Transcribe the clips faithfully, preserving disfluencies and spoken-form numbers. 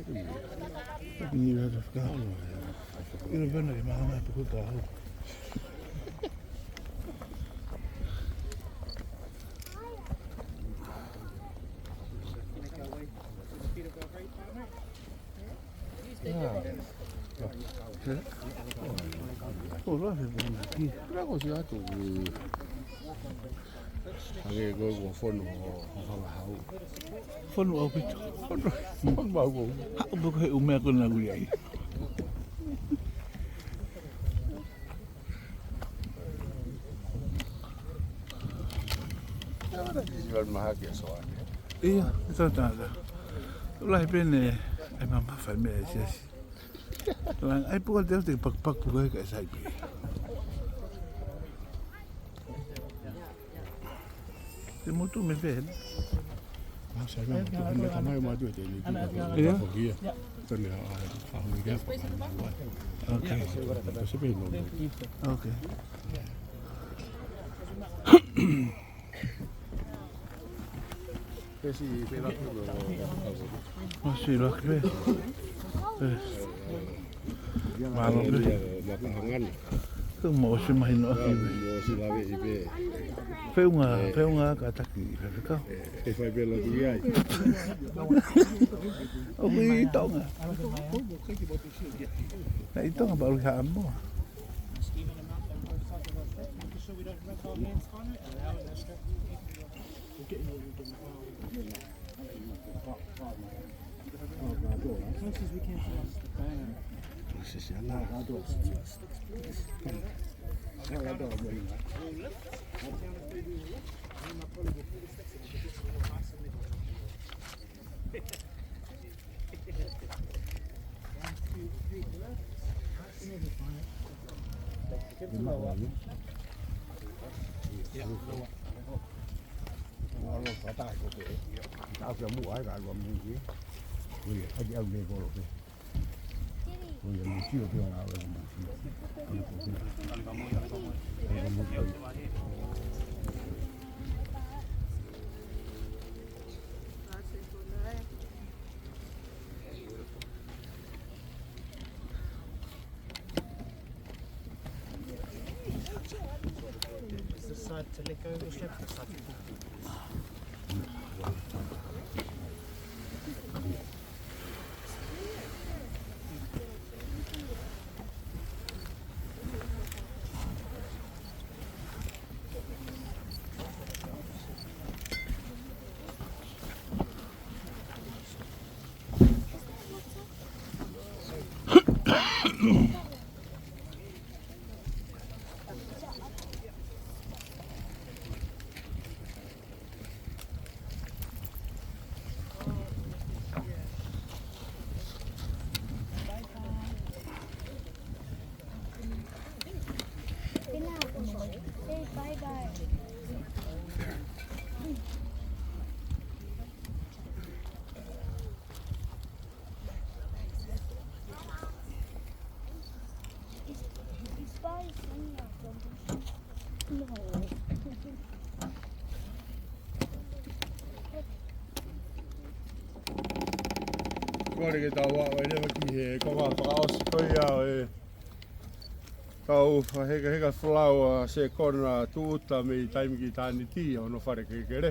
Ni la tafika. Ilo pena ke mahanga tuku ta hau. Ko la he pena ki. Kura ko si atu. Hangē ko e fonu ʻo, ʻo Fangahau. Fonu ʻaupito. Fonu, fonu mau ko. Haʻu pē ko he ʻū meʻa ko ena ʻoku ʻi ai. Ia, ʻe tau tangata. Lahi pē ʻene, ʻe mamafa e meʻa ʻa e siasi. Lang, ʻai puka te au te pakupaku puka ʻe ka e sai pē. Te motu me pē. Ah, sai, mea motu, hana ka mai o matu e te ni. Ia. Tone a, a, a, hui kia pa, a, a. Okay. Ko se pē no. Okay. Pesi pē la tu lo. Masi la ke. Eh. Mālō pē. Ko e moʻosi mahino ʻaki pē. Moʻosi lave ʻi pē. Feʻunga, feʻunga kātaki, fefeka. E fai pē la tu ia. ʻOku ʻi Tonga. Naʻe ʻi Tonga pea ʻuluaki Haʻamoa. Is this side to let go of the strap? This side to pull? Kole ke tau aʻu ai leva ki he konga fakaʻosi ko ia ʻo e kau fakahekeheka folau ʻa Sekona Tūʻuta mei Taimi ki ʻItāniti ʻo hono fale kelekele.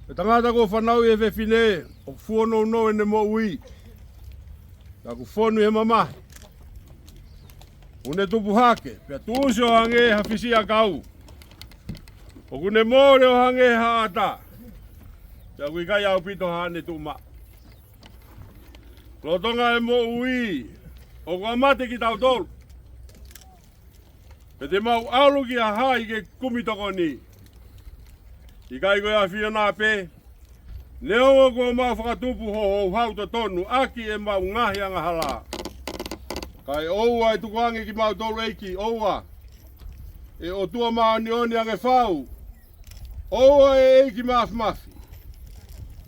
Ko e tangata kuo fanauʻi ʻe he fefine, ʻoku fuonounou ʻene moʻui. Pea ʻoku fonu ʻi he mamahi. ʻOku ne tupu hake, pea tuʻusi ʻo hangē ha fisiʻakau. ʻOku ne mole ʻo hangē ha ʻata. Pea ʻoku ʻikai ʻaupito haʻane tuʻumaʻu. Lolotonga e moʻui, ʻoku ʻikai mate kitautolu. Pe te mau ʻalu ki ha hai ke kumi tokoni. ʻIkai ko e ʻAfiona pē, neongo kuo mau fakatupu ho houhau totonu ʻaki ʻemau ngaahi angahala. Kae ʻoua ʻe tukuange kimautolu ʻEiki, ʻoua. ʻE ʻOtua māʻoniʻoni ange fau. ʻOua ʻe ʻEiki Māfimafi.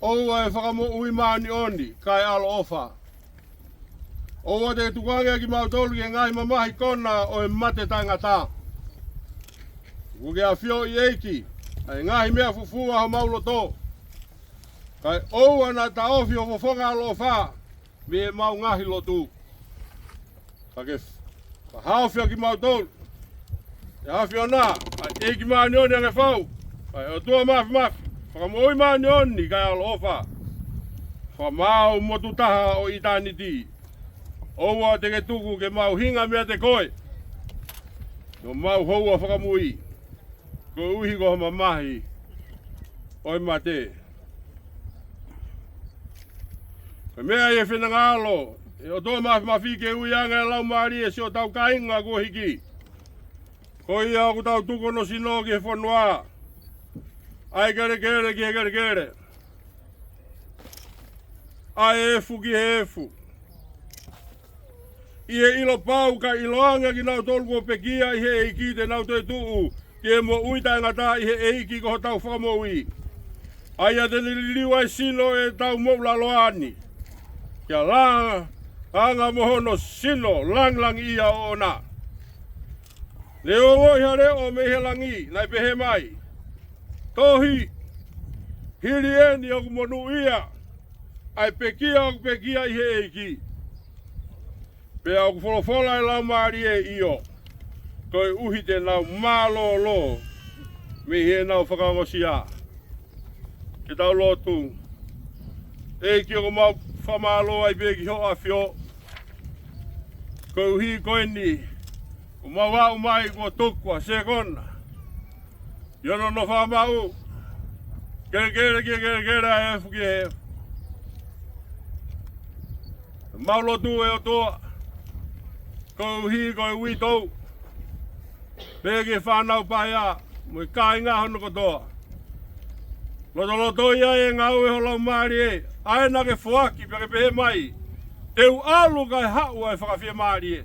ʻOua ʻe Fakamoʻui māʻoniʻoni, kae ʻaloʻofa. ʻOua te ke tukuange ʻa kimautolu ki he ngaahi mamahi kona ʻo e mate taʻengata. ʻOku ke ʻafioʻi ʻEiki, ʻa e ngaahi meʻa fufū ʻa homau loto, kae ʻoua naʻa taʻofi ho fofonga ʻaloʻofa mei heʻemau ngaahi lotu. Ka ke fakahaofi ʻa kimautolu ʻe he ʻAfiona, ʻa e ʻEiki māʻoniʻoni ange fau, ʻa e ʻOtua Māfimafi, Fakamoʻui māʻoniʻoni kae ʻaloʻofa, Fakamaau motu taha ʻo ʻitāniti. ʻOua te ke tuku ke mau hinga meiate koe, ʻo mau houa fakamui, koeʻuhi ko ho mamahi ʻo e mate. Ko e meʻa ʻi he finangalo ʻo e ʻOtua Māfimafi ke ui ange ʻa e laumālie ʻo siʻotau kāinga kuo hiki. Ko ia ʻoku tau tuku hono sino ki he fonua, ʻa e kelekele ki he kelekele, ʻa e efu ki he efu, ʻi he ʻilo pau kae ʻiloange ʻa kinautolu kuo pekia ʻi he ʻEiki te nau toetuʻu ki he moʻui taʻengata ʻi he ʻEiki ko hotau Fakamoʻui. ʻA ia te ne liliu ʻa e sino ʻo ʻetau moʻulaloa ni, ke langa, langa mo hono sino langilangiʻia ʻoʻona. Ne ongoʻi ha leʻo mei he langi, naʻe pehē mai, Tohi, hili eni ʻoku monūʻia ʻa e pekia ʻoku pekia ʻi he ʻEiki. Pea ʻoku folofola ʻa e Laumālie, ʻio, koeʻuhi te nau mālōlō mei heʻenau fakaongosia. Ke tau lotu. ʻEiki, ʻoku mau fakamālō ai pē ki hoʻo ʻAfio, koeʻuhi ko eni kuo mau aʻu mai kuo tuku ʻa Sekona ʻi hono nofo maʻu, kelekele ki he kelekele, ʻa e efu ki he efu. Mau lotu, ʻe ʻOtua, koeʻuhi ko e uitou, pea ki he fānau paea mo e kāinga hono kotoa. Lotolotoi ʻa e ngāue ʻa ho Laumālie, ʻa ē naʻa ke foaki pea ke pehē mai, Te u ʻalu kae haʻu ʻa e Fakafiemālie.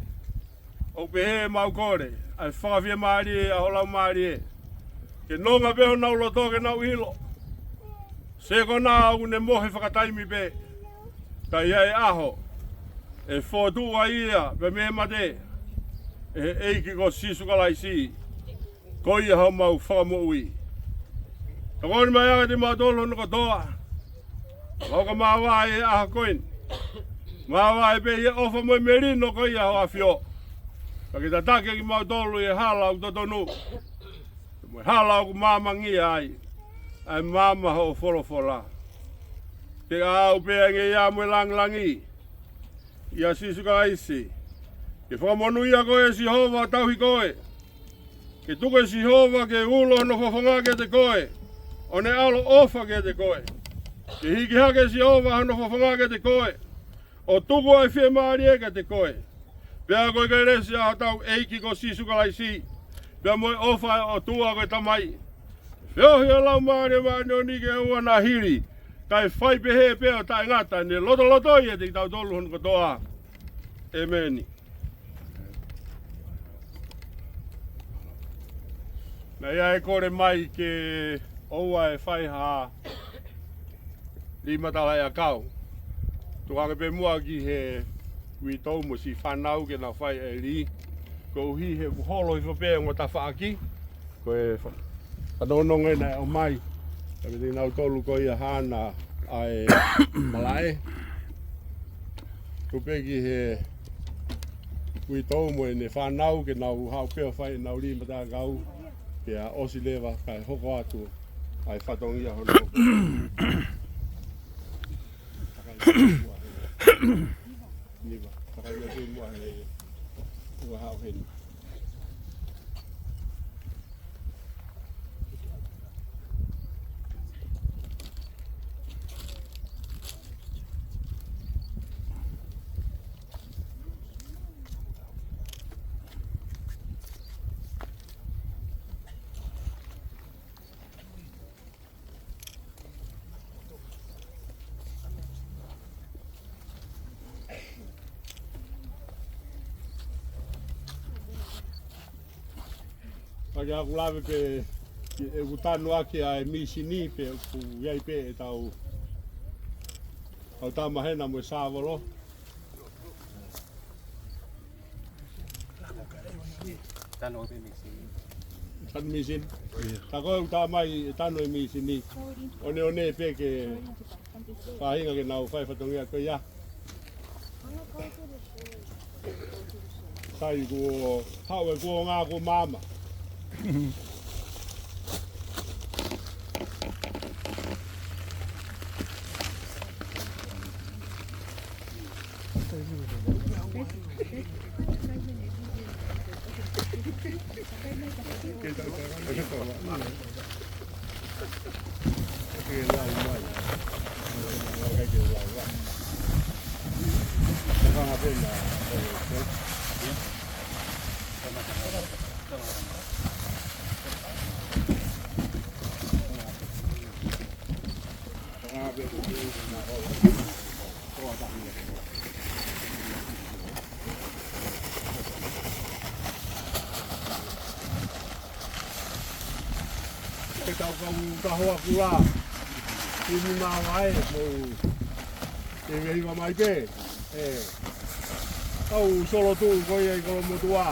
ʻOku pehē ʻemau kole, ʻa e Fakafiemālie ʻa ho Laumālie, ke nonga pē honau loto ke nau ʻilo, Sekona ʻoku ne mohe fakataimi pē, ka ʻi ai e ʻaho ʻe fokotuʻu ai ia pē mei he mate ʻe he ʻEiki ko Sīsū Kalaisi, ko ia homau Fakamoʻui. Tokoni mai ange kiate kimautolu hono kotoa, mau ka māvae he ʻaho ko eni, māvae pē ʻi he ʻofa mo e melino ko ia ʻa ho ʻAfio, ka ke tataki kimautolu ʻi he hala ʻoku totonu, mo e hala ʻoku maamangia ai ʻa e maama ʻo hoʻo folofola. Ke aʻu pē ange ia mo e langilangi ʻia Sīsū Kalaisi. Ke fakamonūʻia koe, Sihova, tauhi koe. Ke tuku ʻe Sihova ke ulo hono fofonga kiate koe, ʻo ne ʻaloʻofa kiate koe. Ke hiki hake ʻe Sihova hono fofonga kiate koe, ʻo tuku ʻa e fiemālie kiate koe. Pea ko e kelesi ʻa hotau ʻEiki ko Sīsū Kalaisi, pea mo e ʻofa ʻa e ʻOtua ko e Tamai, feohi ʻa e Laumālie Māʻoniʻoni ke ʻoua naʻa hili, kae fai pehē pē ʻo taʻengata. Ne lotolotoi ʻiate kitautolu hono kotoa. ʻEmeni. Naʻe ʻi ai e kole mai ke ʻoua ʻe fai ha lī matala ʻakau. Tuku ange pē muʻa ki he uitou mo siʻi fānau ke nau fai e lī, koeʻuhi he ʻoku holo hifo pē ongo tafaʻaki. Ko e fa-, fanongonongo ena ʻe ʻomai, ka me te nau tolu ko ia hana ʻa e malaʻe. Tuku pē ki he uitou mo ʻene fānau ke nau haʻu pē ʻo fai ʻenau lī matala ʻakau, pea ʻosi leva kae hoko atu ʻa e fatongia hono hoko. Niva, fakaʻilo pē muʻa he ua hao heni. Pea ʻoku lave pē, ʻoku tanu ʻaki ʻa e mīsini pea ʻoku ʻi ai pē ʻetau, ʻetau tama hena mo e sāvolo. Tanu ʻaki e mīsini. Tanu mīsini. Ka ko e ʻuta mai e tanu e mīsini, ʻo ne ʻomai pē ki he faʻahinga ke nau fai fatongia ko ia. Sai kuo haʻu e kuonga kuo maama. Ke tau kau ka hoa kula. Timi mā vai mo. Ke vei va mai pē. ʻE. Kau solo tu ko ia ʻi Kolomotuʻa.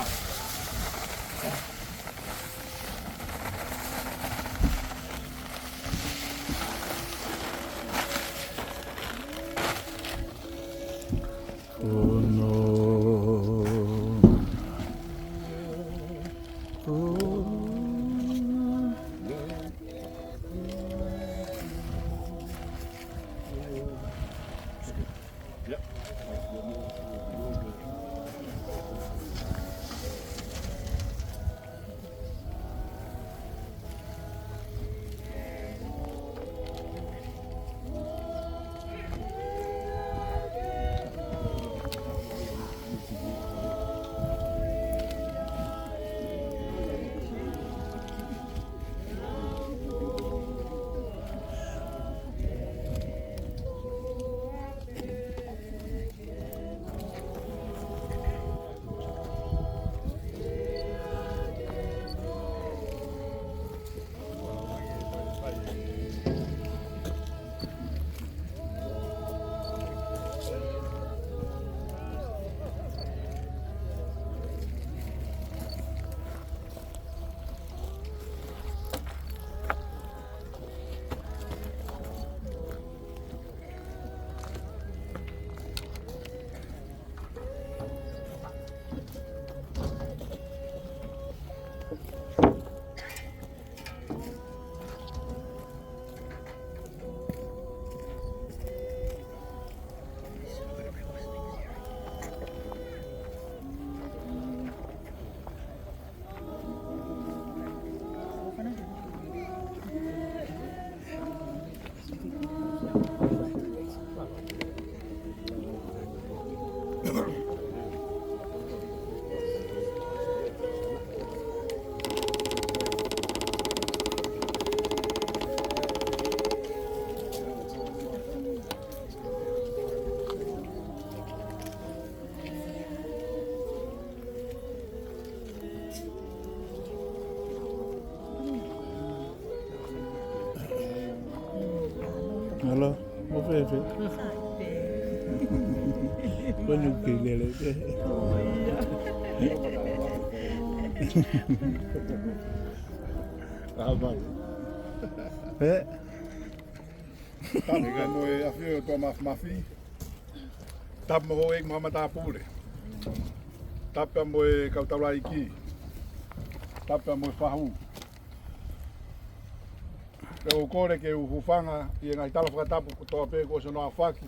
Hello, mo Fefe. Ko eni ʻoku ke lele pē. Ah, mai. Ē? Tapu mo e ʻAfio ʻOtua Māfimafi. Tapu mo e houʻeiki mo haʻa matāpule. Tapu mo e kau taulaʻeiki. Tapu mo e fahu. Pea ʻoku ou kole ke u hūfanga ʻi he ngaahi tala fakatapu kotoa pē kuo ʻosi hono aofaki.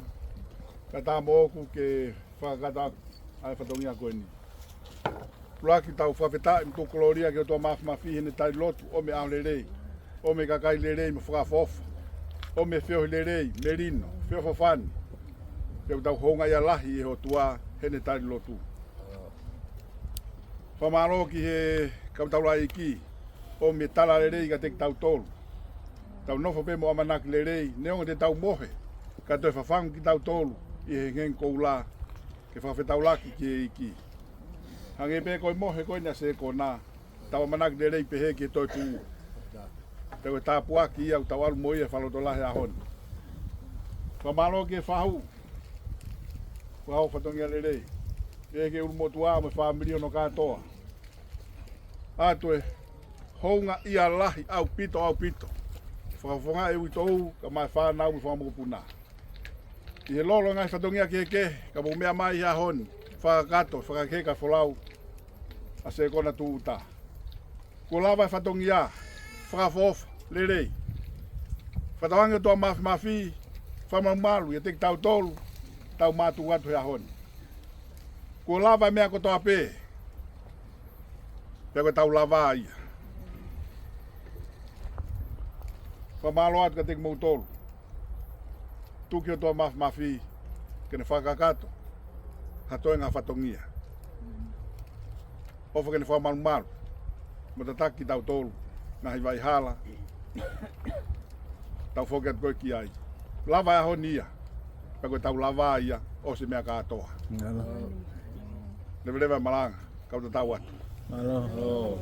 Kae ʻatā moʻoku ke fakakakato ʻa e fatongia ko eni. ʻUluaki, tau fakafetaʻi mo tuku kolōlia ki he ʻOtua Māfimafi heʻene tali lotu, ʻo mo e ʻaho lelei, ʻo mo e kakai lelei mo fakaʻofoʻofa, ʻo mo e feohi lelei, melino, feʻofoʻofani. Pea ʻoku tau houngaʻia lahi ʻi he ʻOtua heʻene tali lotu. Fakamālō ki he kau taulaʻeiki, ʻo mo e tala lelei kiate kitautolu. Tau nofo pē mo ʻamanaki lelei, neongo te tau mohe, ka toe fafangu kitautolu ʻi he hengihengi koula, ke fakafetaulaki ki he ʻEiki. Hangē pē ko e mohe ko eni ʻa Sekona, tau ʻamanaki lelei pehē ki he toetuʻu. Pea ko e tāpuaki ia ʻoku tau ʻalu mo ia he fakalotolahi he ʻaho ni. Fakamālō ki he fahu, fahu fatongia lelei. Pehē ki he ʻulumotuʻa mo e fāmili hono kātoa. ʻAtu e houngaʻia lahi ʻaupito, ʻaupito. Fakafofongaʻi e uitou, kae ʻumaʻā e fānau mo e fanga mokopuna. ʻI he lolo e ngaahi fatongia kehekehe, ka mou meʻa mai he ʻaho ni, fakakakato, fakakeka folau, ʻa Sekona Tūʻuta. Kuo lava e fatongia, fakaʻofoʻofa, lelei. Fakatauange ʻOtua Māfimafi, fakamalumalu, ʻiate kitautolu, tau mātuku atu he ʻaho ni. Kuo lava e meʻa kotoa pē, pea ko ʻetau lava ia. Fakamālō atu kiate kimoutolu. Tuku ki he ʻOtua Māfimafi, ke ne fakakakato, ha toe ngaahi fatongia. ʻOfa ke ne fakamalumalu, mo tataki kitautolu, ngaahi vai hala, tau foki atu ko ē ki ai. Lava e ʻaho ni ia, pea ko ʻetau lava ia, ʻosi e meʻa kātoa. Mālō. Leveleva e malanga, kau tatau atu. Mālō.